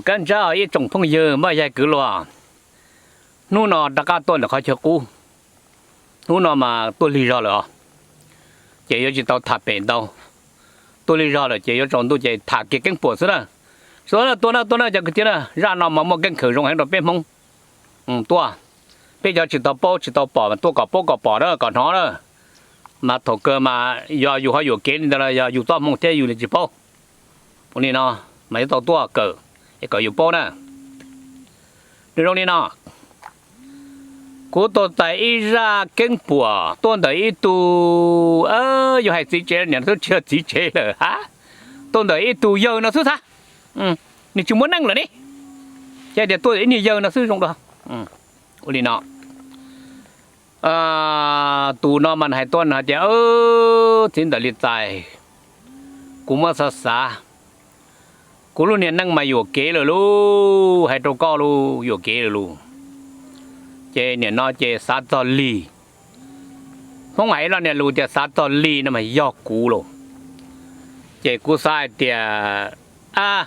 Kab ntsab ib tsoom phooj ywg npawg yawg kwv luag, hnub no rov qab tuaj ntawm qhov chaw qub. Hnub no mas tuaj lig zog lawm os, ces yuav tsis tau tham pem ntau. Tuaj lig zog lawm ces yuav tsaus ntuj ces tham kev keeb puam xwb na. Sawv daws tuaj na, tuaj na cov kwv tij na, zaj no mas muaj keeb khawm zoo heev rau peb Hmoob. Tuaj, peb cov tsis tau paub tsis tau pom mas tuaj kom paub kom pom na, kom hnov na. Mas thaum kawg mas yog yus ho yuam kev li ntawd los yog yus txoj hmoo thiab yus li tsis paub. Ua li no mas yuav tau tuaj kawm, es kom yus paub na. Nws zoo li no, kuv tau txais ib zaj keeb puam tuaj ntawm ib tug, yuav hais txiv tsev niam twb tsis yog txiv tsev lawm ha, tuaj ntawm ib tug yawg no xwb tha, nws tsis muaj neej lawm ne, ces tias tuaj ib niag yawg no xwb zoo dua. Ua li no, tus no mas hais tuaj no hais tias, txiv ntawm li txais, kuv muab xav xav, kuv lub niag neej mas yuam kev lawm lauj, hais rau koj lauj, yuam kev lawm lauj. Ces nim no ces xav txog li, Hmoob hais ib lo niag lus tias xav txog li no mas yog kuv lauj. Ces kuv xav hais tias, a,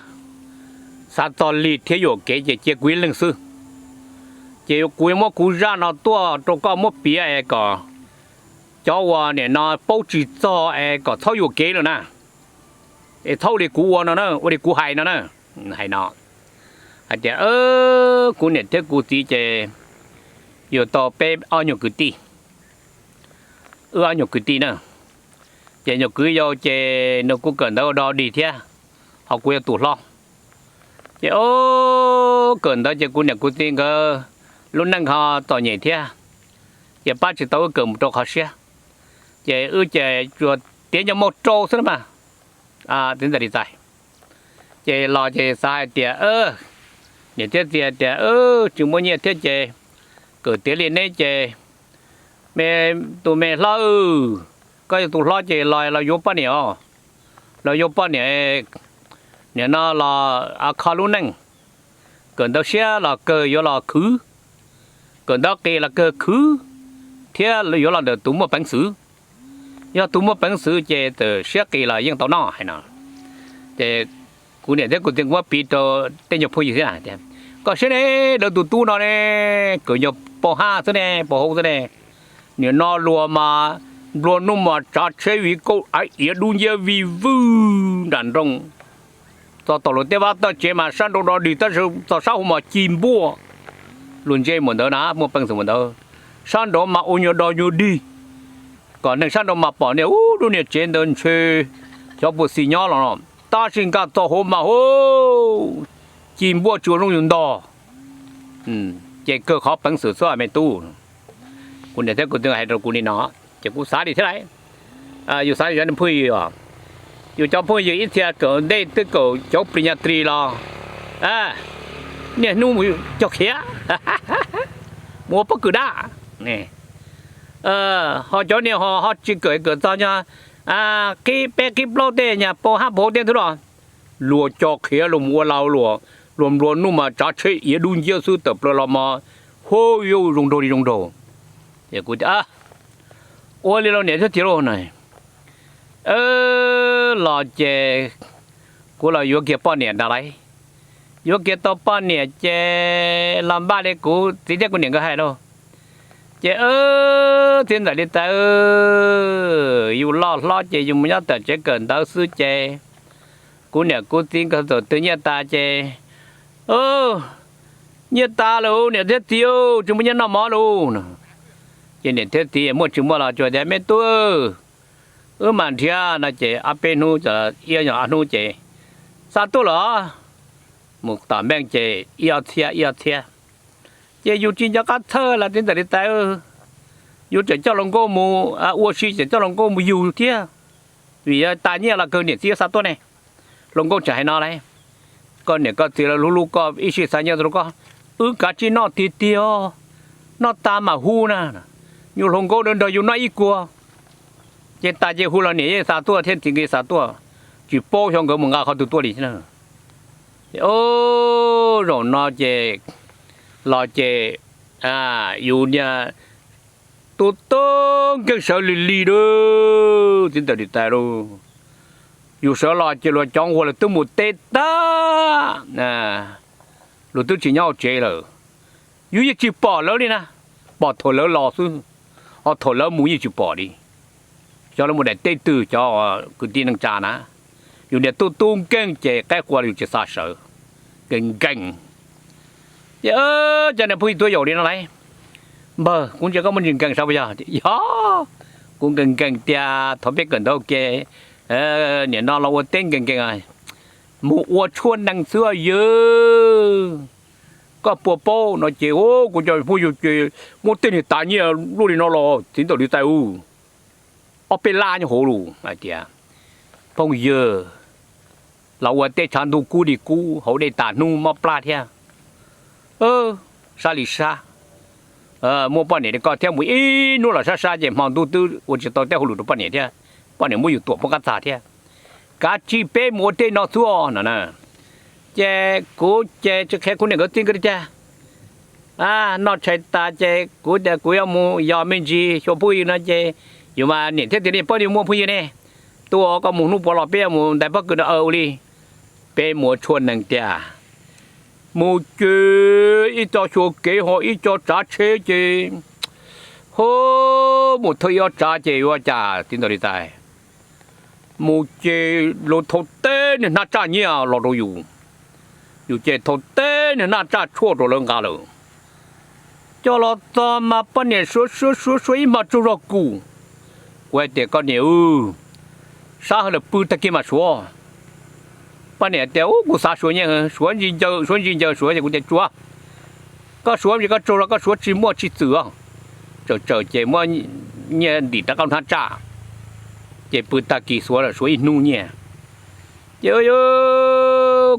xav txog li thiab yuam kev ces cia kuv ib leeg xwb. Ces kuv yuav muab kuv zaj no tuaj rau koj muab piav es kom cov uas nim no paub tsis txog es kom txhob yuam kev lawm na, es txhob ua li kuv ua no na, ua li kuv hais no na. Hais no, hais tias, kuv niam thiab kuv txiv ces yug tau peb ob nyuag kwv tij, wb ob nyuag kwv tij na. Ces nyuag kwv yau ces nws kuj kawm ntawv ua dog dig thiab, ho kuv yog tus hlob. Ces o, kawm ntawv ces kuv niam kuv txiv nkawd lub neej ho txom nyem thiab, ces pab tsis tau wb kawm mus rau qhov siab. Ces wb ces tsuas tiav nco mus rau xwb na mas, txiv ntxawm li txais. Ces los ces xav hais tias, niam thiab txiv hais tias, tsis muaj nyiaj thiab ces kawm tiav li neb ces, me, tus me hlob, koj yog tus hlob ces los los yuav poj niam os, los yuav poj niam, nim no los kho lub neej, kawm ntawv siab los kawg yuav los khwv, kawm ntawv qis los kawg khwv, thiab yuav los ntawm tus muaj peev xwm. Yog tus muaj peev xwm ces txawm siab qis los yeej tau noj hais no. Ces kuv niam thiab kuv txiv kuj muab piv rau tej nyuag phooj ywg thiab tias, koj saib ne, lawv tus tub no ne, kawm nyuag pab hab xwb ne, pab hauv xwb ne, nim no luag mas nplua nuj mas tsav tsheb vim kauj aiv iav dub nciab vij vwj nram nroog, txog tom luag tej vaj tej tsev mas sab nraud dog dig tab sis txog sab hauv mas ci npuaj. Luag ntse mus ntawd na, muaj peev xwm mus ntawd, sab nraud mas ua nyuag dog nyuag dig, kom neeg sab nraud mas pom niag ub lub niag tsev ntawd ntshe cov puas xis nyob los no, tab sis nkag txog hauv mas hu, ci npuaj tsis ua zoo yus ntog. Ces kawg qhov peev xwm xwb me tub. Kuv niam thiab kuv txiv hais rau kuv li no, ces kuv xav li thiab lauj. Yus xav yus cov phooj ywg, yus cov phooj ywg ib txhia kawm ntej twb kawm cov pris nyas tris los niaj hnub mus cog khiav, mus ua pob kws dab. Ho cov niag ho ho tsis kawm, kawm txog nyuag qib peb qib plaub tej nyuag pab hab pab hauv tej ntawd los luag cog khiav, luag mus ua lau, luag, luag nplua nuj mas tsav tsheb iav dub nciab xwb, tawm plaws los mas hu, yuav zoo nraug li zoo nraug. Ces kuv tias, ua li los niam thiab txiv lauj na, los ces kuv los yuav kiag poj niam ntag lauj. Yuav kiag tau poj niam ces los npaj li kuv txiv thiab kuv niam nkawd hais lauj. Ces txiv ntxawm li tas, yus loj hlob ces yus mus nyob tom tsev kawm ntawv xwb ces kuv niam kuv txiv nkawd txawm twv nyiaj tas ces, nyiaj tas lawm niam thiab txiv, tsis muaj nyiaj noj mov lauj. Ces niam thiab txiv muaj tsis muaj los tsuas tias, me tub, wb mam nrhiav no ces ob peb hnub, ib ob hnub ces xa tuaj lawm. Mus tom npeej ces ib ob txhiab ib ob txhiab. Ces yus tsis nco qab txhawj los txiv ntxawm li tas, yus tseem coj hluas nkauj mus ua si, tseem coj hluas nkauj mus yug thiab. Vim yog tas nyiaj los kawg niam txiv yuav xa tuaj ne. Hluas nkauj tseem hais no lauj, koj niam koj txiv lawv hlub hlub koj ib sij xa nyiaj tuaj rau koj, wb kav tsij noj tiag tiag, noj tas mam hu na. Nyuag hluas nkauj nrog yus noj ib kuag. Ces tas ces hu los niam yeej xa tuaj thiab txiv nkawd xa tuaj, tsis paub xyov nkawd mus nqa qhov twg tuaj li thiab na. Ces zaum no ces los ces yus niag tus tub nkeeg sawv lig lig lauj, txiv ntxawm li tas lauj. Yus sawv los ces luag cov nquag lawv twb mus teb tag. luag twb tsis nyob hauv tsev lawm. Yus yeej tsis pom lawv li na, pom thaum lawv los xwb, ho thaum lawv mus yeej tsis pom li. Xyov lawv mus daim teb twg, cov kwv tij neej tsa na, yus niam tub tub nkeeg ces qaib qua yus tsis xav sawv, nkees nkees. Ces cov niag phooj ywg tuaj yaum li no lauj, npawg, kuv ntsia koj muaj ntsis nkees saib puas yog? Yog, kuv nkees nkees tias thaum peb kawm ntawv ua ke, nim no los ua teb nkees nkees, mus ua tshuaj nees xwb yawg. Koj puas paub no ces kuv cov phooj ywg ces muab tej niag tas nyiaj luaj li no los txiv ntawm li tais u, ob peb lab nyob hauv lus hais tias, phooj ywg, los ua teb tshav ntuj kub li kub, hauv dej tas hnub mob plab thiab. Sab li sab, muaj poj niam li koj thiab mus ib hnub los sab sab ces hmo ntuj twb ua tsis tau tej hauj lwm rau poj niam thiab, poj niam muab yus tuam poob qab txag thiab. Kav tsij peb mus ua teb no xwb no na. Ces kuv ces tsis qhia kuv niam nkawd txiv nkawd li tiag. Noj tshais tas ces kuv tias kuv yuav mus yos me ntsis xyuas phooj ywg no ces yus mas niam thiab txiv li paub li muaj phooj ywg ne. Tuaj koj mus hnub puav los peb yuav mus ntais pob kws no ua li. Peb mus ua tshuaj nees tiag. Mus ces ib co xyuas kev ho ib co tsav tsheb ces, ho, mus thawj ib ob tsav ces yuav cas txiv ntawm li tais, mus ces luag thau teb niag hnab tsaj nyiaj los rau yus. Yus ces thau teb niag hnab tsaj tshuaj rau lawv nqa lawm. Coj los txog mas poj niam suav suav suav suav ib hmo tsaug zog kuv. Kuv hais tias koj niam, sab hawm lawm pw tag kis mas suav. Poj niam tias u kuv xav suav nyiaj, suav ntsis ncaws suav ntsis ncaws suav ces kuv tias tsuav, koj suav ntsis koj tsaug zog koj suav tsis muaj tsis txwm os. Tsawm tsawm ces muab nyiaj ntim rov qab hnab tsaj, ces pw tag kis suav lawm suav ib hnub nyiaj. Ces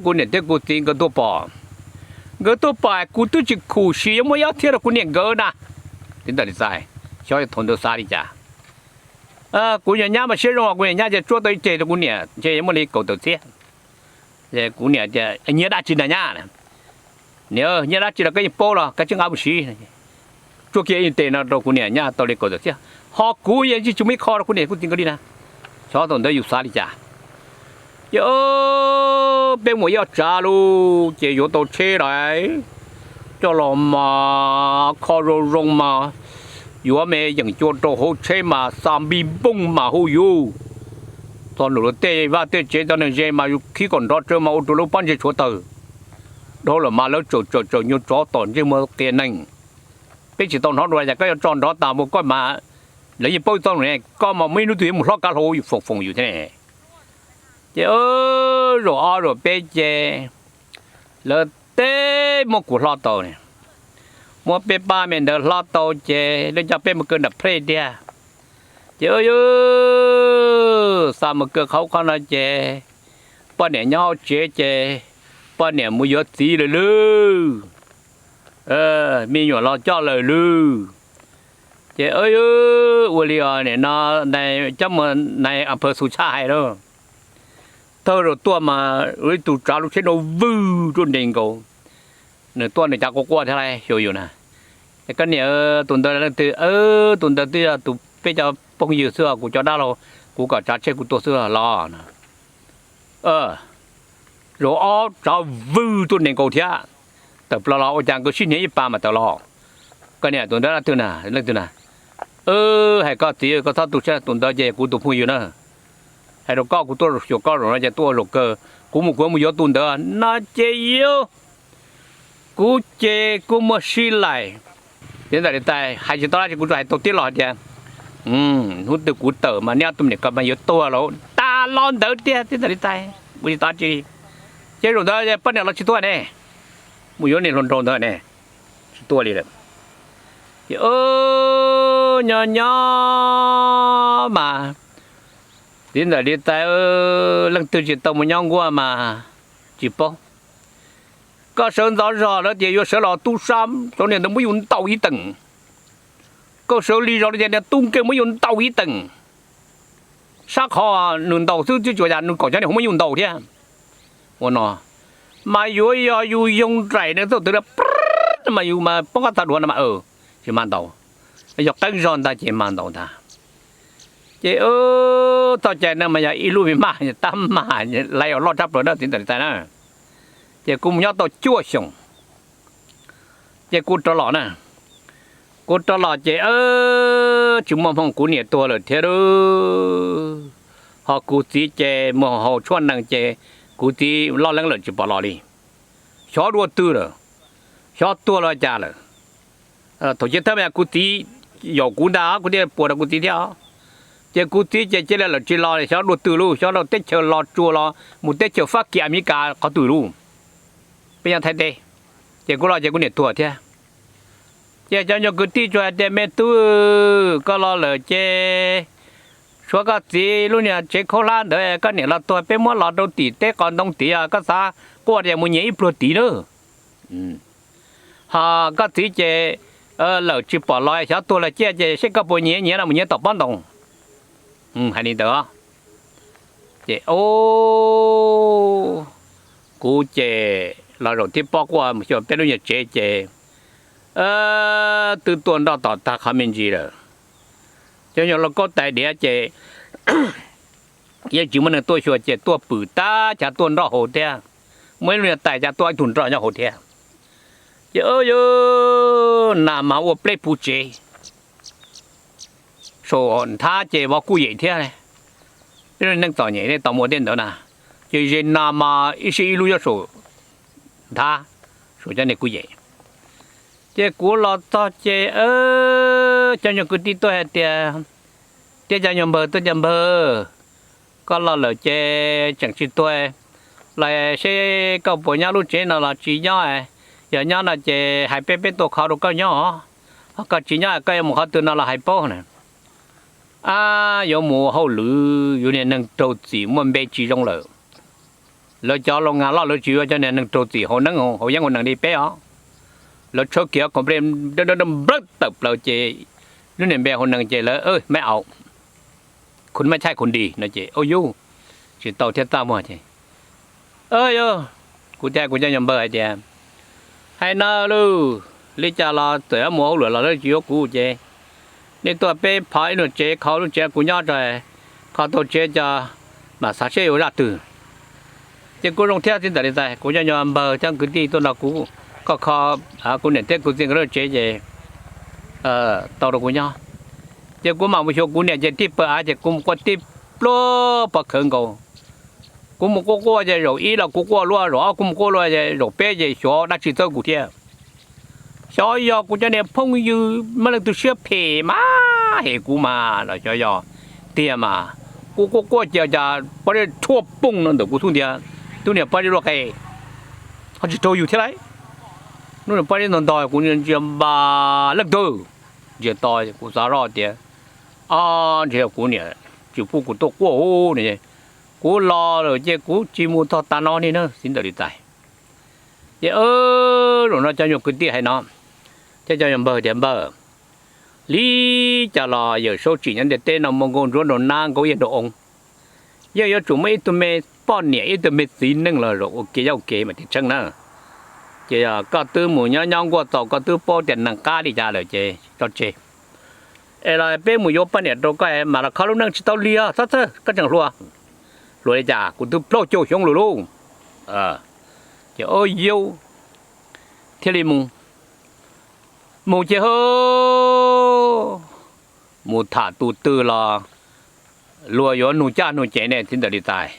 kuv niam thiab kuv txiv nkawd tuaj pom, nkawd tuaj pom kuv twb tsis khum siv yuav muab ib ob txhiab rau kuv niam nkawd na. Txiv ntawm li tais, xyov thaum ntawd xav li cas. Kuv nyuam nyab mas siab zoo, kuv nyuam nyab ces tsuab tau ib ceg rau kuv niam ntshe yuav muaj li kaum tawm txhiab. Kuv niam tias nyiaj dab tsi na nyab? Niam, nyiaj dab tsi los koj yeej paub los koj tsis nqa mus siv. Tsuab kiag ib teg no rau kuv niam nyab tau li kaum tawm txhiab, ho kuv yeej tsis muaj ib qho rau kuv niam kuv txiv nkawd li na. Xyov thaum ntawd yus xav li cas. Ces peb mus ib ob tsav lawm ces yuav tau tsheb lawm, coj los mas kho zoo zoo mas yuav me yeem cua rau hauv tsheb mas xa npij npooj mas hu yus. Txog nram tej vaj tej tsev cov neeg ze mas yus khib kom nrov tsawv mas ua rau lawv pob ntseg tshuav tawg. Dhau lawm mas lawv tsawm tsawm tsawm nyuag tsov tom ntsej muag qias neeg. Peb tsis tau hnov dua cas koj yuav tso nrov tas mus koj mas, lawv yeej paub txog lawm ne, koj mas muaj ib hnub twg yuav mus hlob kav hlau foom foom yus thiab ne. Ces zaum ob zaum peb ces lawv teb muab kuv hlob tau, muab peb pab me ntawd hlob tau ces lawv coj peb mus kaw nram plej tiag. Ces xa mus kaw qhov qhov no ces poj niam nyob hauv tsev ces poj niam mus yuav txiv lawm lwm, me nyuam los coj lawm lwm. Ces ua li os nim no coj mus nais a phaw xu tshaj hais lauj, thawj zaug tuaj mas ua ib tug tsav lub tsheb no vwg tuaj nres nkaus. Nws tuaj nws cav quaj quaj thiab lauj, xyuas yus na. Koj niam, tus ntawd leej twg? Tus ntawd twb yog tus peb cov phooj ywg xwb os, kuv cov dab laug, kuv kom tsav tsheb kuv tua xwb los. Zaum ob tsav vwg tuaj nres nkaus thiab. Tawm plaws los ua cas nkawd sib hniav ib pas mas tawm los. Koj niam, tus ntawd leej twg na, leej twg na? Hais koj txiv, koj txhob tu siab, tus ntawd ces kuv tus phooj ywg na. Hais rau koj, kuv tuaj xyuas koj zaum no ces tuaj ua zaum kawg, kuv mus kuv mus yuav tus ntawd no ces yus, kuv ces kuv muaj sib lais. Txiv ntawm li tais hais tsis tau dab tsi, kuv tsuas hais tau tib lo hais tias, hnub twg kuv tawm mas neb ob tug me nyuam ko mas yuav tuag los tas los ntawd tiag. Txiv ntawm li tais ua tsis tau dab tsi. Ces zaum ntawd poj niam los tsis tuaj ne, mus yuav niag hluas nraug ntawd ne, tsis tuaj li lawm. Ces nyob nyob mas txiv ntawm li tais, leej twg tsis tau mus nyob nkuaj mas tsis paub. Koj sawv ntxov zog lawv tias yuav sawv los tub sab, cov niag ntawd muab yus ntaus ib teem. Koj sawv lig zog lawv tias niag tub nkeeg muab yus ntaus ib teem. Sab qhov nws ntaus xwb twb tsis ua cas, nws kom cov niag hauv muab yus ntaus thiab. Ua no mas yuav yog yus yoo nraim nws txoj twg mas yus mas poob qab txag duav no mas tsis mag ntaus. Yog qeeb zog ntag ces mag ntaus ntag. Ces txoj cai no mas yog ib lub me maj tab mag lais os loj tshaj plaws na txiv ntawm li tais na. Ces kuv mus nyob tau cuaj xyoos. Ces kuv rov los na, kuv rov los ces tsis muaj hmoo, kuv niam tuag lawm thiab, ho kuv txiv ces mus haus tshuaj nees ces kuv txiv loj leeb lawm tsis pom los li. Xyov dua twg lawm, xyov tuag los cas lawm. Thaum chiv thawj mas kuv txiv yaum kuv ntag kuv thiaj puas rau kuv txiv thiab. Ces kuv txiv ces cia li lawm tsis los, xyov dua twg lauj, xyov rau teb chaws Los Tsuas los mus teb chaws Fab Kis Amelikas qhov twg lauj, peb nyob Thaib teb. Ces kuv los ces kuv niam tuag thiab. Ces cov nyuag kwv tij tsuas hais tias me tub, koj los lawm ces tshuav koj txiv lub niag tsev khaub hlab ntawd koj niam los tuag, peb muab los rau tim teb qos ntoo tid, koj xav quaj ces mus nyiav ib pluag tid na. Ho koj txiv ces lawm tsis pom los, xyov tuag los ciaj ces seb koj puas nyiav, nyiav no mus nyiav tom pob ntoo. Hais li ntawd. Ces kuv ces los zaum tib pob quaj mus xyuas peb lub nyuag tsev ces twb tuaj nroj tom tag qhov me ntsis lawm. Cov nyuag lauj kaub tais diav ces yeej tsis muaj neeg tuaj xyuas ces tuaj pwm tab cas tuaj nroj hauv thiab, muaj ib lub niag tais cas tuaj ib tug nroj nyob hauv thiab. Ces yog nas mas ua pleb puv tsev saum nthab ces vov kuj yem thiab. Peb lub neej txom nyem nej tau mus ua tej ntawd na, ces ze nas mas ib sij ib lub nyob saum nthab, saum cov niag kuj yem. Ces kuv los txog ces cov nyuag kwv tij tuaj hais tias, thiab cov nyuag npawg tuaj tias npawg, koj los lawm ces tseem tsis tuag, los seb koj puas nyob lub tsev no los tsis nyob, yog nyob no ces hais peb, peb tua khov rau koj nyob, ho koj tsis nyob koj yuav mus qhov twg no los hais paub na. Ab, yuav mus ua hauj lwm, yus niag neeg raug txim muaj npe tsis zoo lawm. Lawv cov laus nas loj lawv tsis yuav cov niag neeg raug txim haus neeb haus yeeb haus nees li peb os. Lawv tshawb kiag khoom nplej nplawg tawm plaws ces lub niag npe haus nees ces lawv mab au, khu mab chaij khu nti no ces yus tsis tau thiab txaj muag ces yog kuv thiab kuv cov nyuag npawg hais tias, hais no lauj, li cas los txawm yuav mus hauj lwm los lawv tsis yuav kuv ces nej tuaj peb phov ib lub tsev, kho lub tsev kuv nyob tso, kho tau tsev cov mam xav seb yuav zaj twg. Ces kuv zoo thiab txiv ntawm li tais, kuv cov nyuag npawg thiab kwv tij tuaj nrog kuv kho, kho kuv niam thiab kuv txiv nkawd lub tsev ces tau rau kuv nyob. Ces kuv mam mus xyuas kuv niam ces tib pawg av ces kuv mus quaj tib pluag pov khawv nkaus. Kuv mus quaj quaj ces zaum ib los kuv quaj luaj, zaum ob kuv mus quaj luaj, zaum peb ces xyov dab tsi txawb kuv thiab. Xyov yog kuv cov niag phooj ywg muaj leej twg siab phem mas hem kuv mas los xyov yog tiag mas. Kuv quaj quaj ces cas pob zeb tshuaj poog no ntawm kuv xub ntiag, tub niag pob zeb luaj qe, ho tsis raug yus thiab lauj. Lub niag pob zeb ntog ntog kuv ntsia npas leej twg, ntsia to kuv xav zoj tias, o, ntshe yog kuv niam tsis pub kuv tuaj quaj ub no. Kuv los lawm ces kuv tsis mus txog tas no li na txiv ntawm li tais. Ces zaum no cov nyuag kwv tij hais no, thiab cov nyuag npawg tias npawg, li cas los Yawm Saub tsim nyob ntiaj teb no muaj nkauj ntsuab nraug nab nkauj iab nraug oo, yeej yuav tsum muaj ib tug me poj niam ib tug me txiv neej los zaum ua ke nyob ua ke mas thiaj tsheej na. Ces yog koj twb mus nyob nyob nkuaj txaus koj twb paub tias neeg qab li cas lawm ces tso tseg. Es los peb mus yuav poj niam rau koj mas los kho lub neej tsis tau li os, txhob txhawj koj tseem hluas. Hluas li cas, kuv twb plaub caug xyoo lawm lauj. Ces yus thiaj li mus, mus ces hu, mus tham tus twg los luag yuav nug caj nug ces ne txiv ntawm li tais.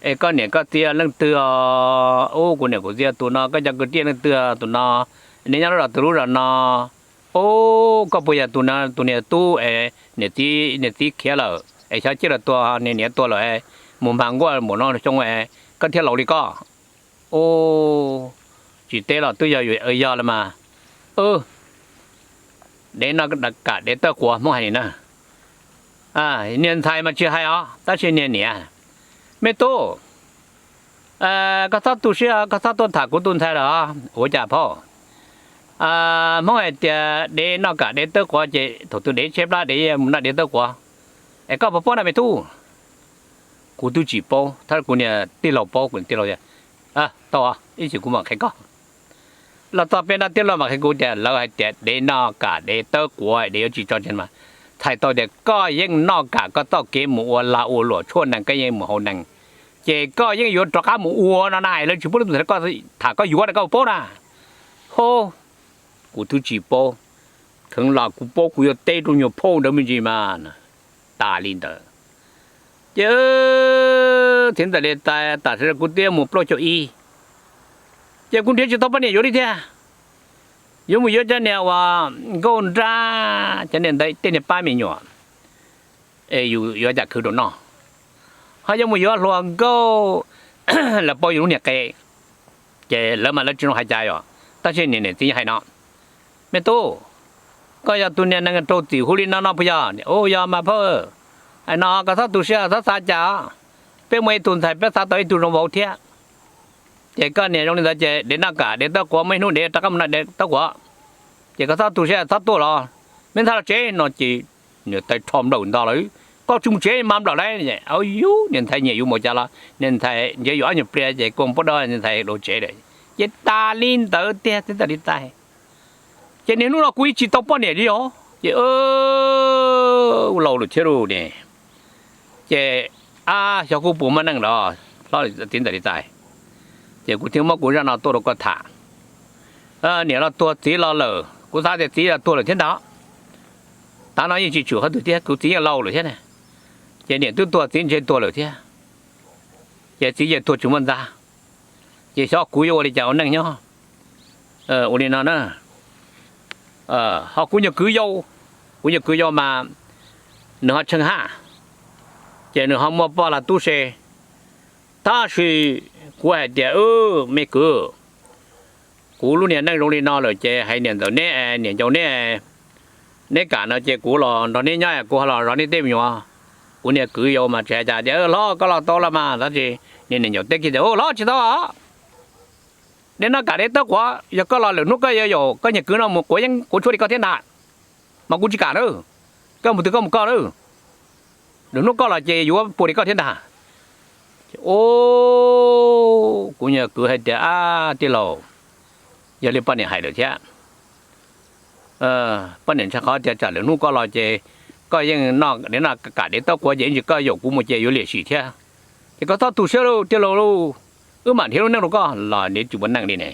Es koj niam koj txiv leej twg os? Ub, kuv niam kuv txiv tus no. Koj cov kwv tij leej twg tus no? Neb nyob lub zos twg lub zos no? Ub, koj puas yog tus niag tub es niam txiv khiav lawm es xyov ciaj los tua niag niam tuag lawm, mus mag nkuaj npaum no xyoo es koj thiaj laus li koj? Ub, tsis teb los twb yog, yog los mas. Dev noj kam dev tawb quav, Hmoob hais li na. Niag ntxhais mas tsis hais os, tab sis niag niam, me tub, koj txhob tu siab, koj txhob tuaj tham kuv tus ntxhais lawm os. Ua cas phauj? Hmoob hais tias dev noj kam dev tawb quav ces thaum twg dev tshaib plab dev mus noj dev tawb quav. Es koj puas paub na me tub? Kuv twb tsis paub, tab kuv niag tij laug paub, kuv tij laug tias, tau, ib chim kuv mam qhia koj. Los txog peb nrab tij laug mam qhia kuv tias lawv hais tias dev noj kam dev tawb quav dev yuav tsis tso tseg mas, txhais tau tias koj yeej noj kam koj txoj kev mus ua lag ua luam tshuaj nees, koj yeej mus haus nees, ces koj yeej yuav rov qab mus ua no na, lawv tsis pub lub tuam txhais koj tham koj yuav na, koj paub na. Ho, Kuv twb tsis paub, kheev los kuv paub kuv yuav teb rau nyuag phauj ntawd me ntsis mas. Tas li ntawd ces txiv ntxawm Lis Tais tas sim kuv twb mus plaub caug ib, ces kuv nrhiav tsis tau poj niam yuav li thiab. Yuav mus yuav cov niag uas nkauj nrab, cov niag ntawd tej niag pab me nyuam es yus yuav cas khwv rau noj, ho yuav mus yuav hluas nkauj, lawv paub yus lub niag qe, ces lawv mas lawv tsis zoo hais cas yom. Tab sis niam niam txiv hais no, me tub, koj yog tus niag neeg raug txim hu li no no puas yog? Ua yog mas phauj. Hais no koj txhob tu siab txhob xav cas, peb muaj ib tug ntxhais peb xav tau ib tug zoo vauv thiab. Ces koj niam zoo li ntawd ces dev noj kam dev tawb quav, muaj ib hnub dev rov qab mus noj dev tawb quav. Ces koj txhob tu siab txhob tuaj los, me ntxhais los tsev no ces niam tais rho nplawm ntag lawm, koj tsis mus tsev mas nplawm lauj. Yus niam ntxhais nyiam yus mus cas los niam ntxhais ntsia yus ob nyuag pliag ces kua npua dab niam ntxhais los tsev lawm. Ces tas li ntawd tiag txiv ntxawm Lis Tais. Ces niaj hnub no kuv yeej tsis tau poj niam li os. Ces laus lawm thiab lauj ne. Ces ab xyov kuv puas muaj neej los hlob txiv ntxawm Lis Tais, ces kuv thiaj muab kuv zaj no tuaj rau koj tham. Niam los tuag txiv los lawm, kuv xav tias txiv los tuag lawm thiab ntag. Tav no yeej tsis tshwm qhov twg thiab, kuv txiv yeej laus lawm thiab ne. Ces niam twb tuag txiv ntshe tuag lawm thiab, ces txiv ces tuag tsis muaj ntxa. Ces xyov kuv yuav ua li cas ua neej nyob. Ua li no na, ho kuv nyuag kwv yau, kuv nyuag kwv yau mas nws ho tsheej haj, ces nws ho muaj poj lag tub se. Tab sis kuv hais tias, me kwv, kuv lub niag neej zoo li no lawm ces hais niam ntxawm neb, niam ncaus neb, neb kam no ces kuv los nrog neb nyob, kuv ho los zov neb tej me nyuam. Kuv niag kwv yau mas tsis hais cas tias, hlob koj los tau los mas, tab sis niam niam ncaus teb kiag tias, hlob tsis tau. Dev noj kam dev tawb quav, yog koj los lwm hnub koj yuav yaum koj niag kwv no mus quav yeeb quav tshuaj li koj thiab ntag, mas kuv tsis kam na. Koj mus twg koj mus koj na, lwm hnub koj los ces yuav puas li koj thiab ntag. Kuv nyuag kwv hais tias, ab tij laug, yog li poj niam hais lawm thiab. Poj niam ntshai qhov tias tsam lwm hnub koj los ces koj yeej noj dev noj kam dev tawb quav ces ib ntsis koj yaum kuv mus ces yuav liam sim thiab. Ces koj txhob tu siab lauj tij laug lauj, wb mam nrhiav lub neej rau koj los nws tsis muaj neej li ne.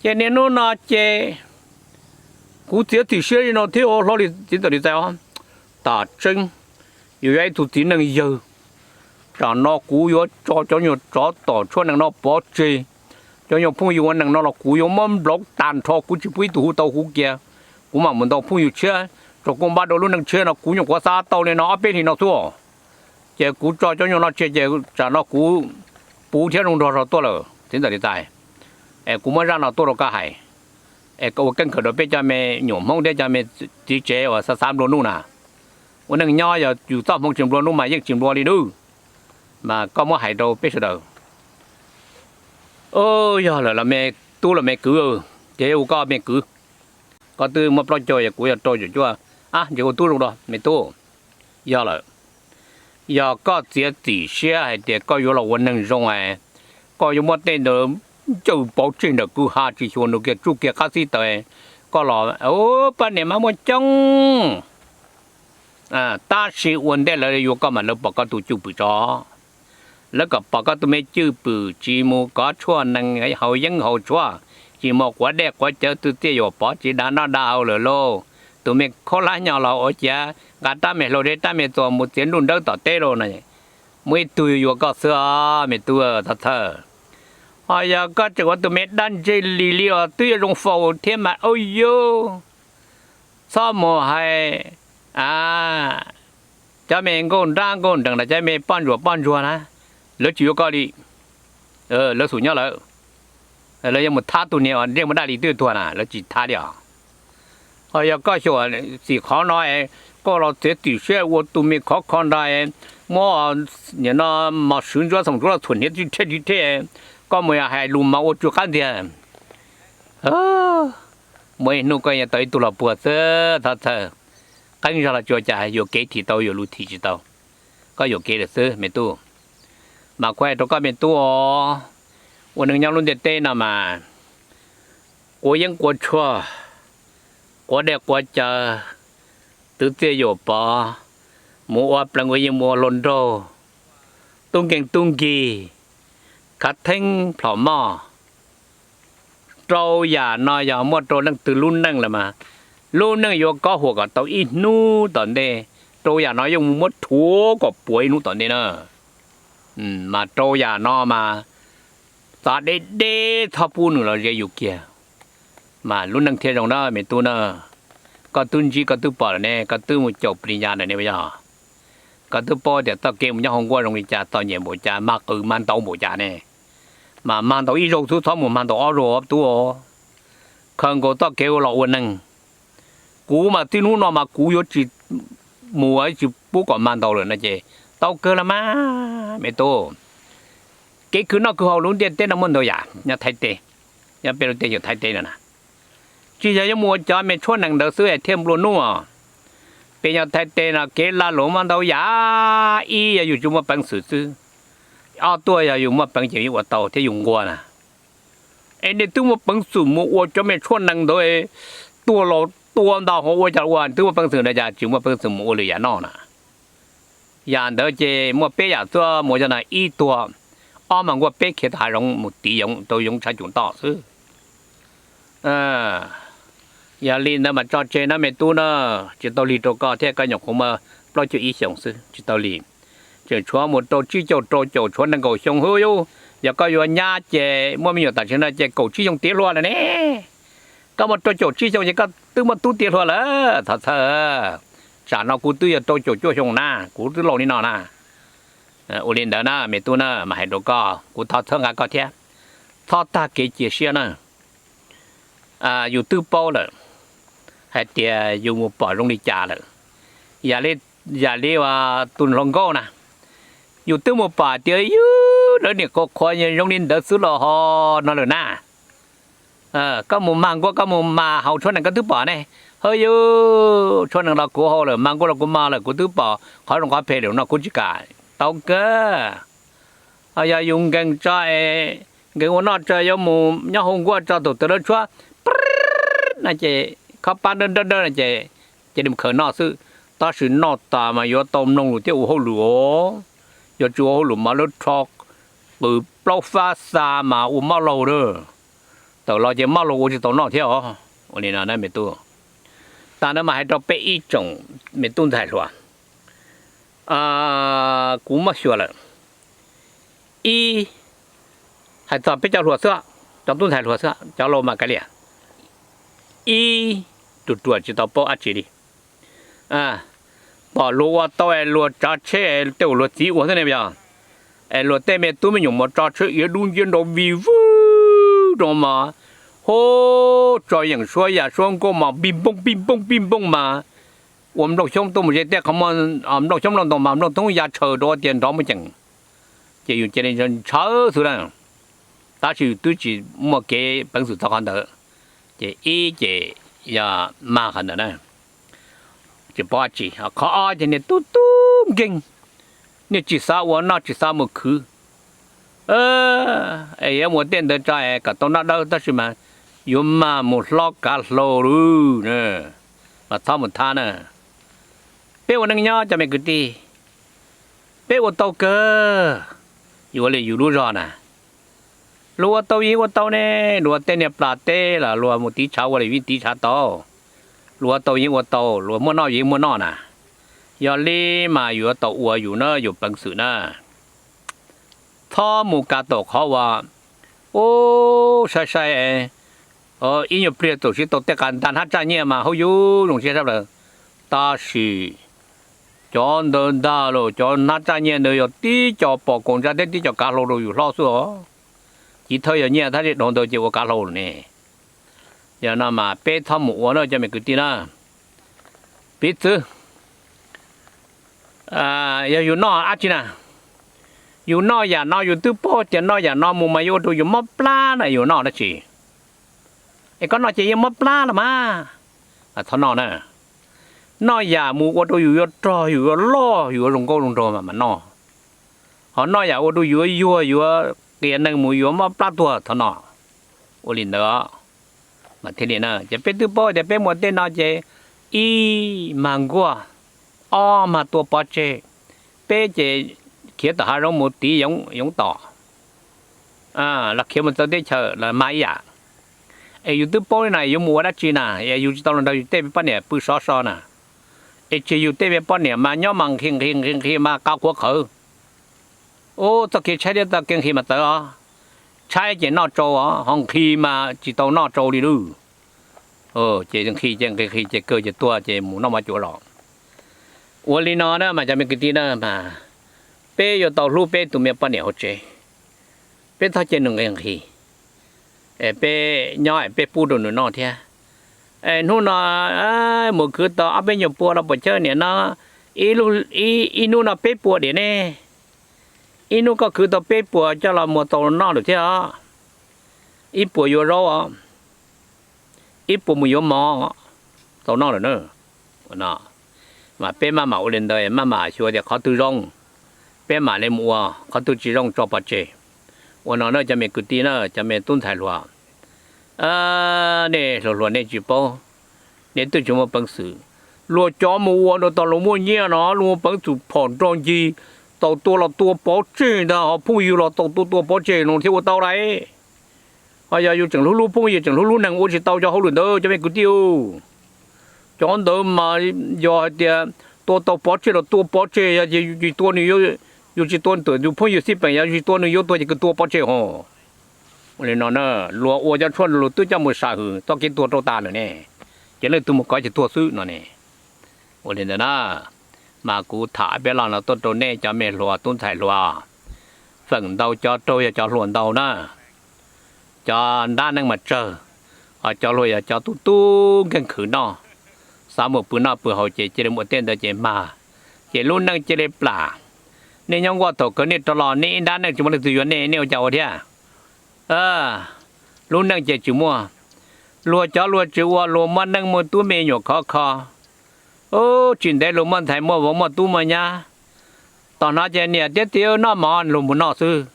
Ces niaj hnub no ces kuv txiav txim siab li no thiab hlob txiv ntxawm Lis Tais os. Tam tseeb yus yog ib tug txiv neej yawg, tsam no kuv yuav tso cov nyuag tsov tom tshuaj nees no pov tseg. Cov nyuag phooj ywg ua nees no los kuv yuav muab nplauv tag nrho, kuv tsis pub ib tug hu tau kuv kiag. Kuv mam mus ntaus phooj ywg tshiab, tso koob npab rau lub neej tshiab no, kuv nyuam qhuav xav tau li no ob peb hlis no xwb. Ces kuv tso cov nyuag no tseg ces tsam no kuv puv thiab zoo nrog zog tuaj lawm txiv ntxawm Lis Tais. Es kuv muab zaj no tuaj rau koj hais, es ua keeb kawm rau peb cov me nyuam Hmoob thiab cov me txiv tsev uas xav xav nplua nuj na. Ua neej nyob yog yus txoj hmoo tsis nplua nuj mas yeej tsis nplua li nawb. Mas koj muab hais rau peb sawv daws. Yog lawm los me tub los me kwv, ces hu koj me kwv. Koj twb muaj plaub caug, kuv yog rau caum cuaj, ab ntsis ua tub zoo rau me tub. Yog lawm, yog koj txiav txim siab hais tias koj yuav los ua neeg zoo es koj yuav muab tej ntawd ncawj pov tseg ntawm kwj ha tsis xyuas nws kiag tsuj kiag qab xib taws, koj los poj niam mas muaj coob. Tab sis ua ntej lawv yuav koj mas lawv pom koj tus cwj pwm tso. Lawv kom pom koj tus me cwj pwm tsis mus kov tshuaj nees haus yeeb haus tshuaj, tsis mus quav dej quav cawv, tus txiaj yuam pov tsis da noj da haus lawm lauj. Tus me khaub hlab nyo los ua ciav nqa rab me hlau thiab rab me txuas mus txiav nruj nrawb tom teb lauj no. Muaj ib tug yuav koj xwb os me tub Thov Txhawj. Ho yog koj tseem ua tus me dab ntseg lis li os twb yuav zoo faus thiab mas, au yug, txhob mus hais cov me nkauj nrab nkauj nrees los cov me poj ntsuam poj ntsuag na, lawv tsis yuav koj li. Lawv xum nyob lawm, lawv yuav mus thab tus niag ntsej muag daj li twb tuag na, lawv tsis thab li os. Ho yog koj xyuam xim qhov no es koj los txiav txim siab ua tus me khov kho nra, muab nim no mos swv ntsuab xoom ntsuab los txhuam hniav tsis thej tsis thej, koj mus yog hais lus mas ua tsw qab ntiag. Muaj ib hnub koj yuav tau ib tug los puag xwb Thov Txhawj. Qeeb zog los tsis ua cas, yuam kev thim tau yuam lus thim tsis tau. Koj yuam kev lawm xwb me tub. Mas kuv hais rau koj me tub os, ua neej nyob lub ntiaj teb no mas quav yeeb quav tshuaj, quav dej quav cawv, twv txiaj yuam pov, mus ua plees ua yi mus ua hluas nraug, tub nkeeg tub nkig, khav theeb plhom moj, Rau yam no yog muaj rau leej twg lub neej lawm mas, lub neej yuav kob huam kom tau ib hnub tom ntej, rau yam no yeej muab rhuav kom puas ib hnub tom ntej na. Mas rau yam no mas, txav deb deb txhob pub nws los ze yus kiag, mas lub neej thiaj zoo na me tub na. Koj twb ntsib koj twb pom lawm ne, koj twb mus caum plis nyas lawm ne yog, koj twb paub tias txoj kev mus nyob hauv nkuaj zoo li cas, txom nyem npaum cas, mag qws mag ntau npaum cas ne. Mas mag ntau ib zaug xwb, txhob mus mag ntau ob zaug ob tub. Khaws nkaus txoj kev ua los ua neeg. Kuv mas txij hnub no mas kuv yuav tsis mus, tsis pub kom mag ntau lawm no ces tau kawg los mas me tub. Kev khwv noj khwv haus lub ntiaj teb no muaj ntau yam nyob Thaib teb, nyob peb lub teb chaws Thaib teb no na. Tsis yog yuav mus ua cov me tshuab nees ntawd xwb es thiaj nplua nuj. Peb nyob Thaib teb no kev lag luam muaj ntau yam, ib yog yus tsis muaj peev xwm xwb, ob tuaj yog yus muaj peev ces yus ua tau thiab yus nquag na. Es nej twb muaj peev xwm mus ua cov me tshuab nees ntawd, tuag los tua ntau hauv ua cas ua, twb muaj peev xwm ntawd cas tsis muaj peev xwm mus ua lwm yam noj na. Yam ntawd ces muaj peb yam tuaj mus cov no, ib tuag, ob mas nkuaj, peb khiav tom hav zoov mus tiv yoov rau yoov tshav cum toj xwb. Yog li ntawd mas tso tseg na me tub na, tsis tau lig rau koj thiab, koj nyuam qhuav muaj plaub caug ib xyoos xwb tsis tau lig. Tseem tshuav mus rau tsib caug rau caum tshuav nees nkaum xyoo hwb yub. Yog koj yuav nyab ces muaj me nyuam tam sim no ces kaum tsib xyoo tiav hluas lawm ne. Koj muaj rau caum tsib xyoo ces koj twb muaj tub tiav hluas lawm thov txhawj. Tsam no kuv twb yog rau caum cuaj xyoo na, kuv twb laus li no na. Ua li ntawd na me tub na, mas hais rau koj, kuv thov txhawb nqa koj thiab, txhob tag kev cia siab na. Yus twb paub lawm hais tias yus mus pom zoo li cas lawm. Yam li, yam li tus hluas nkauj na, yus twb mus pom tias yus lawv niam qhuav qhuav zoo li ntawd xwb los ho no lawm na. Koj mus mag nkuaj, koj mus mag haus tshuab nees koj twb pom ne. Hawb yus, tshuab nees los kuv haus lawm, mag nkuaj los kuv mag lawm, kuv twb pom qhov zoo qhov phem lawm no kuv tsis kam. Tau kawg. Yog yus nkees tso, nkees ua noj tso, yuav mus nyob hauv nkuaj tso, thaum twg lawv tshuab no ces khob pab nrawj nrawj nrawj no ces cia li mus khaws noj xwb. Tab sis noj tas mas yuav tau mloog lus thiab ua hauj lwm os. Yog tsis ua hauj lwm mas lawv rho qws plaub fab xa mas ua mob laug lawm. Tawm los ces mob laug ua tsis tau noj thiab os. Ua li no me tub, tas no mas hais rau peb ib tsoom me tub ntxhais hluas, kuv muab xyuas lawm. Ib, hais txog peb cov hluas xwb, cov tub ntxhais hluas xwb, cov laus mas kav liam. Ib, ruam ruam tsis tau paub dab tsi li. Pom luag ua tau es luag tsav tsheb es tej uas luag txiv ua xwb ne yog, es luag tej me tub me nyuam mus tso tsheb iav dub nciab nrov vig vwg rau mas, hub, tso yeem suab yam suab nkauj mas pij npooj pij npooj pij npooj mas, ua nplooj xyoob tuaj mus ze tej qhov muag, nplooj xyoob nplooj ntoo mas nplooj thoob ya tshaws rau tias nrov muaj ceem, ces yus cia li ntshaw xwb na. Tab sis yus twb tsis muaj kev peev xwm txog qhov ntawd, ces ib ces yog mag qhov ntawd na, tsis paub dab tsi. Qhov ob ces niag tub tub nkeeg, niag tsis xav ua noj tsis xav mus khwv, es yuav mus tej ntawd tso es kom tau noj dawb tab sis mas yuav mag mus hlob kav hlau lawm, mas txhob mus thab na. Peb ua neej nyob cov me kwv tij, peb ua tau kawg, yuav li yus lub zog na. Luag ua tau yeej ua tau ne, luag tej niag plas teb los luag mus tiv tshav ua los yeej tiv tshav tau. Luag ua tau yeej ua tau, luag muaj noj yeej muaj noj na. Yog li mas yuav tau ua yus na, yus peev xwm na. Txhob mus kav tau qhov uas, ub, sai sai, ib nyuag pliag txaus siv tau tej qas ntag hnab tsaj nyiaj mas hauj yus zoo siab sab plaws. Tab sis cov ntawd ntag los cov hnab tsaj nyiaj ntawd yog tib co pom kaum ntsa thiab tib co kav hlau rau yus hlob xwb os. Civ thawj yog nyiaj thab li dhau ntawd ces ua kav hlau lawm ne. Yog no mas peb txhob mus ua na cov me kwv tij na. Piv txwv, yog yus noj dab tsi na, yus noj yam no yus twb paub tias noj yam no mus mas yuav ua rau yus mob plab na, yus noj dab tsi? Es koj noj ces yeej mob plab los mas, mas txhob noj na. Noj yam mus ua rau yus yuav rog, yus yuav loj, yus yuav zoo nkauj zoo nraug mas mas noj. Ho noj yam ua rau yus yuag, yuav qias neeg mus, yuav mob plab tuag, txhob noj. Ua li ntawd mas thiaj li na. Ces peb twb paub tias peb mus tej no ces ib mag nkuaj, ob mag tua pov tseg, peb ces khiav tom hav zoov mus tiv yoov tom, los khiav mus txawv teb chaws los mag ib yam. Es yus twb paub li na, yuav mus ua dab tsi na? Es yus tsis tau los nrog yus tej me poj niam pw sov so na. Es tseg yus tej me poj niam mas nyob mas nqhis nqhis nqhis nqhis mas qab qhuav qhawv. Ub, txoj kev tshaib thiab txoj kev nqhis mas txawv os. Tshaib ces noj tsau os, ho nqhis mas tsis tau noj tsau li lawm. Ces nqhis ces nqhis nqhis ces kawg ces tuag ces mus noj mov cuav los. Ua li no na mas cov me kwv tij na mas, peb yuav tau hlub peb tus me poj niam hauv tsev. Peb txhob cia nws nqhis nqhis. Peb nyob peb pub rau nws noj thiab. Hnub no mus khwv tau ob peb nyuag pua los puas chawj niam no, ib hnub no peb puas diam ne. Ib hnub koj khwv tau peb puas coj los muag tau noj lawm thiab os. Ib puas yuav zaub os, ib puas mus yuav mov tau noj lawm na. Mas peb maj mam ua li ntawd, maj mam xyuas tias qhov twg zoo, peb mam li mus ua, qhov twg tsis zoo tso pov tseg. Ua no na cov me kwv tij na, cov me tub ntxhais hluas, nej hluas hluas nej tsis paub, nej twb tsis muaj peev xwm. Luag cov mus ua rau tau luag muaj nyiaj no, luag muaj peev xwm phom nrog ncig, tau tua los tua pov tseg ntag, ho phooj ywg los tau tua tua pov tseg no thiaj ua tau lawm. Ho yog yus tseem hlub hlub phooj ywg, tseem hlub hlub neeg, ua tsis tau cov hauj lwm ntawd cov me kwv tij. Cov ntawd mas yog hais tias tua tau pov tseg los tua pov tseg, yog ces yus tsis tua nws, yus tsis tua tus phooj ywg xij peem, yog yus tsis tua nws yuav tuag ces kawg tua pov tseg ho. Ua li no na, luag ua cov tshuaj luag twb coj mus sam hwm txoj kev tuag rau tas lawm ne, ces leej twg mus kov ces tuag xwb no ne. Ua li ntawd na, mas kuv tham peb lo no tuaj rau nej cov me hluas tub ntxhais hluas, feem ntau cov raug yog cov hluas ntau na. Cov nrab neej mas tsawg, ho cov hluas yog cov tub tub nkeeg khwv noj, xav mus pw noj pw haus ces cia li mus ua tej ntawd ces mag, ces lub neej cia li plam. Nej nyob nkuaj thaum kawg nej rov los nej ib nrab neej tsis muaj leej twg yuav nej, nej ua cas ua thiab? Lub neej ces tsis muaj. Luag cov luag tsis ua, luag muaj neej muaj tub me nyuam khov kho. Ub, tsis ntev luag muaj ntxhais muaj vauv muaj tub muaj nyab, tos hnov tias niam thiab txiv noj mov luag mus noj xwb.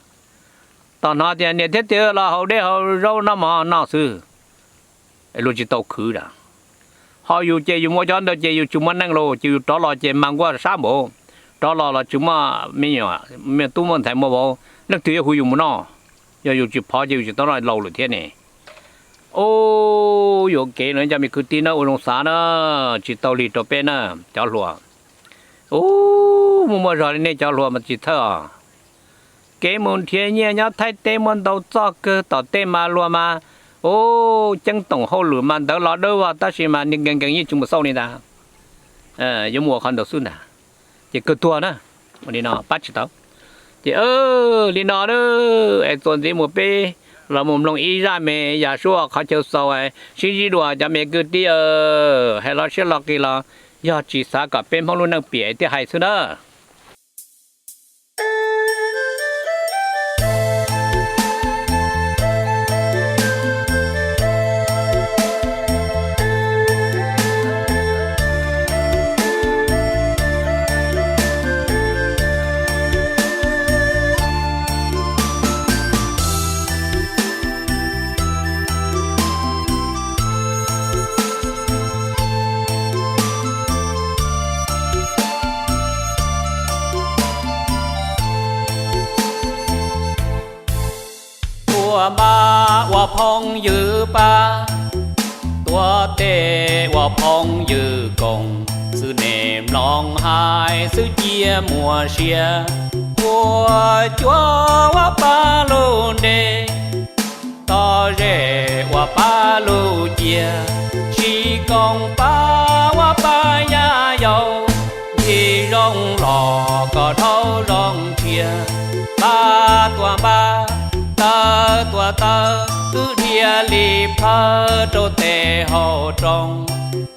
Tos hnov tias niam thiab txiv los haus dej haus zaub noj mov noj xwb. Luag tsis tau khwv lawm. Ho yus ces yus mus ua cov ntawd ces yus tsis muaj neej los ces yus rov los ces mag nkuaj sab npaum, rov los los tsis muaj me nyuam, tub muaj ntxhais muaj vauv, leej twg yuav hu yus mus noj? Yog yus tsis phov ces yus tsis tau noj laus lawm thiab ne. Ub, yuam kev no cov me kwv tij na, ua zoo xav na, tsis tau lig rau peb na, cov hluas. Ub, muaj muaj zog li nej cov hluas mas tsis txhawj os. Kev mus nrhiav nyiaj nyob Thaib teb muaj ntau txoj kawg, tom tej mas luag mas, ub, ceeb toom hauj lwm mas ntawd los dawb vog tab sis mas nkees nkees yeej tsis mus xauj li ntag. Yuav mus ua qhov ntawd xwb ntag, ces kawg tuag na. Ua li no pab tsis tau. Ces li no, es txuas ntxiv mus peb los mus mloog ib zaj me yam suab qhov chaw xaus sib ntsib dua cov me kwv tij, hais lo siab lo qis los yog tsis xav kom peb Hmoob lub neej piam thiaj hais xwb na. Ua npab ua phooj ywg pab, tuav tes ua phooj ywg koom, xwb nej mloog hais xwb cia muag siab. Ua cuab ua pab lub npe, toj zej ua pab lub ciaj, sib koom pab ua pab yaj yaus, ncig zoo los kom dhau zoo tshiab. Npab tuav npab, taw tuav taw, wb dhia li plhawv rau tej hauv roob.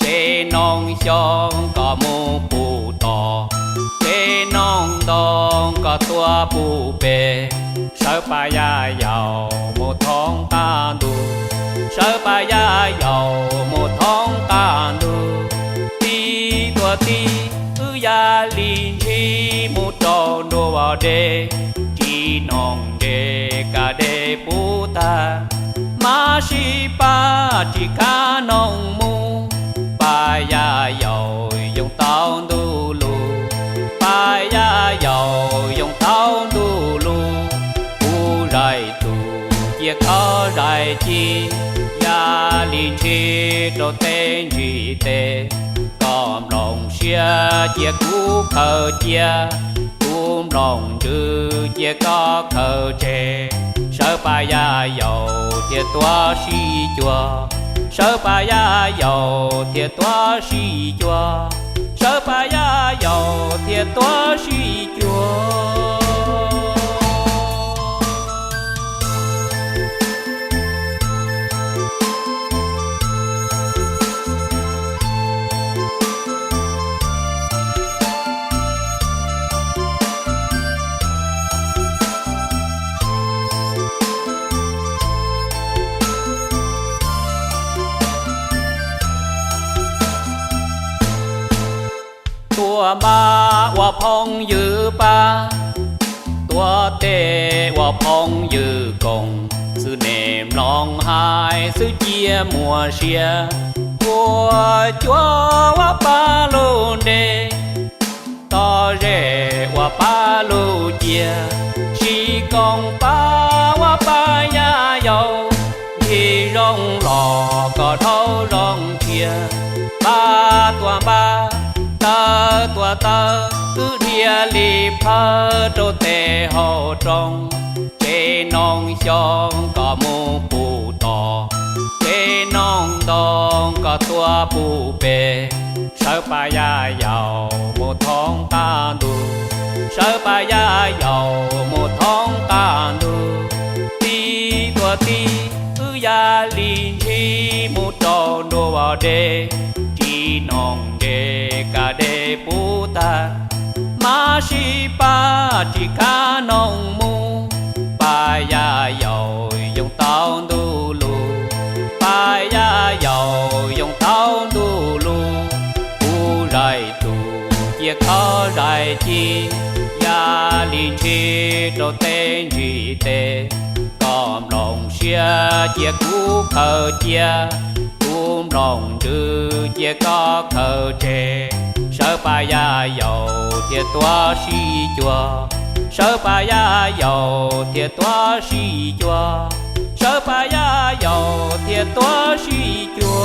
Tsev noog xyoo kom mus puv tod, tsev noog ntoo kom tuaj puv pem. Sawv pab yaj yaus mus thoob qab ntuj, sawv pab yaj yaus mus thoob qab ntuj. Tib tuav tib, wb yam li ntshis mus rau nruab dej, tsis noog ntses kav dej puv tag, mas sib pab tsis kav noog mus. Pab yaj yaus yoo tau ntuj lug, pab yaj yaus yoo tau ntuj lug, kuv zais tus cia koj zais ci, yaj li ntshis rau tej ntsis tes, koj nplooj siab cia kuv khaws cia, kuv nplooj ntsws cia koj khaws tseg. Sawv Paj Yaj Yaus thiaj tuav sib cuag, sawv Paj Yaj Yaus thiaj tuav sib cuag, sawv Paj Yaj Yaus thiaj tuav sib cuag. Tuam Npab ua phooj ywg Paj, Tuam Teb ua phooj ywg Koom, xwb nej mloog hais xwb cia muaj sia. Ua cuav ua Paj lub nres, Tob Zeb ua Paj lub ciaj, Sib Koom Paj ua Paj Yaj Yaus, ncig zoo los kom dhau zoo cia. Npab Tuam Npab, Tawb Tuam Tawb, wb dhia li phawj rau tej hauv roob. Tsev Noog Xyooj kom mus pum tos, Tsev Noog Ntoo kom tuaj pum pem. Sawv Paj Yaj Yaus mus thoob qab ntuj, sawv Paj Yaj Yaus mus thoob qab ntuj. Tib tuam tib, wb ya li ntshis mus rau nruab dej, tsis noog ntses ka dej puv tag, mas sib pab tsis kav noog mus. Paj Yaj Yaus yoo tau ntuj lug, Paj Yaj Yaus yoo tau ntuj lug. Kuv zais tus cia koj zais ci, ya li ntshis rau tej ntsis tes, koj nplooj siab cia kuv khaws cia, kuv nplooj ntsws cia koj khaws tseg. Sawv Paj Yaj Yaus thiaj tuav sib cuag, sawv Paj Yaj Yaus thiaj tuav sib cuag, sawv Paj Yaj Yaus thiaj tuav sib cuag.